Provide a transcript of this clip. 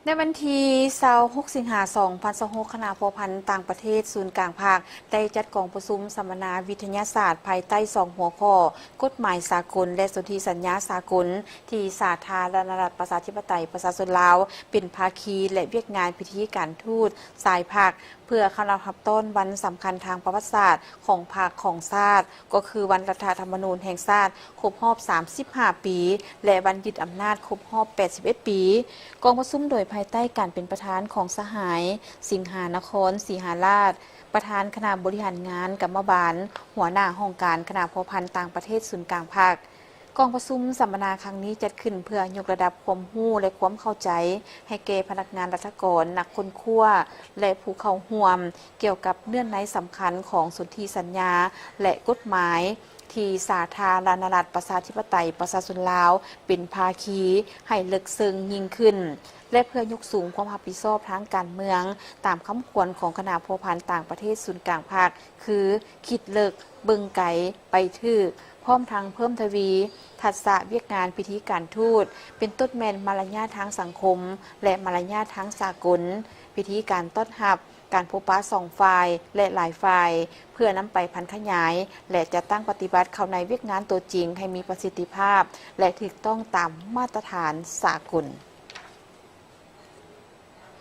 ໃນວັນທີຊາວຫົກ ສິງຫາ ສອງພັນຊາວຫົກ ຄະນະພົວພັນຕ່າງປະເທດສູນກາງພັກ ໄດ້ຈັດກອງປະຊຸມສຳມະນາວິທະຍາສາດ ພາຍໃຕ້ສອງຫົວຂໍ້ ກົດໝາຍສາກົນ ແລະ ສົນທິສັນຍາສາກົນ ທີ່ສາທາລະນະລັດ ປະຊາທິປະໄຕ ປະຊາຊົນລາວ ເປັນພາຄີ ແລະ ວຽກງານພິທີການທູດຊາຍພັກ ເພື່ອເຂົ້າຮັບຕ້ອນວັນສຳຄັນທາງປະຫວັດສາດຂອງພັກຂອງຊາດ ກໍຄືວັນລັດຖະທຳມະນູນແຫ່ງຊາດຄົບຮອບສາມສິບຫ້າປີ ແລະ ວັນຍຶດອຳນາດຄົບຮອບແປດສິບເອັດປີ. ກອງປະຊຸມໂດຍພາຍໃຕ້ການເປັນປະທານຂອງສະຫາຍ ສິງຫານະຄອນ ສີຫາລາດ ປະທານຄະນະບໍລິຫານງານກຳມະບານ, ຫົວໜ້າຫ້ອງການຄະນະພົວພັນຕ່າງປະເທດສູນກາງພັກ. ກອງປະຊຸມສຳມະນາຄັ້ງນີ້ຈັດຂຶ້ນເພື່ອຍົກລະດັບຄວາມຮູ້ ແລະ ຄວາມເຂົ້າໃຈໃຫ້ແກ່ພະນັກງານລັດຖະກອນ, ນັກຄົ້ນຄວ້າ ແລະ ຜູ້ເຂົ້າຮ່ວມ ກ່ຽວກັບເນື້ອໃນສຳຄັນຂອງສົນທິສັນຍາ ແລະ ກົດໝາຍ ທີ່ສາທາລະນະລັດ ປະຊາທິປະໄຕ ປະຊາຊົນລາວ ເປັນພາຄີ ໃຫ້ເລິກເຊິ່ງຍິ່ງຂຶ້ນ ແລະ ເພື່ອຍົກສູງຄວາມຮັບຜິດຊອບທາງການເມືອງ ຕາມຄຳຂວັນຂອງຄະນະພົວພັນຕ່າງປະເທດສູນກາງພັກ ຄື ຄິດເລິກ, ເບິ່ງໄກ, ໄປຖືກ, ພ້ອມທັງເພີ່ມທະວີທັກສະວຽກງານພິທີການທູດ ເປັນຕົ້ນແມ່ນມາລະຍາດທາງສັງຄົມ ແລະ ມາລະຍາດທາງສາກົນ, ພິທີການຕ້ອນຮັບ, ການພົບປະສອງຝ່າຍ ແລະ ຫຼາຍຝ່າຍ ເພື່ອນຳໄປຜັນຂະຫຍາຍ ແລະ ຈັດຕັ້ງປະຕິບັດເຂົ້າໃນວຽກງານຕົວຈິງໃຫ້ມີປະສິດທິພາບ ແລະ ຖືກຕ້ອງຕາມມາດຕະຖານສາກົນ.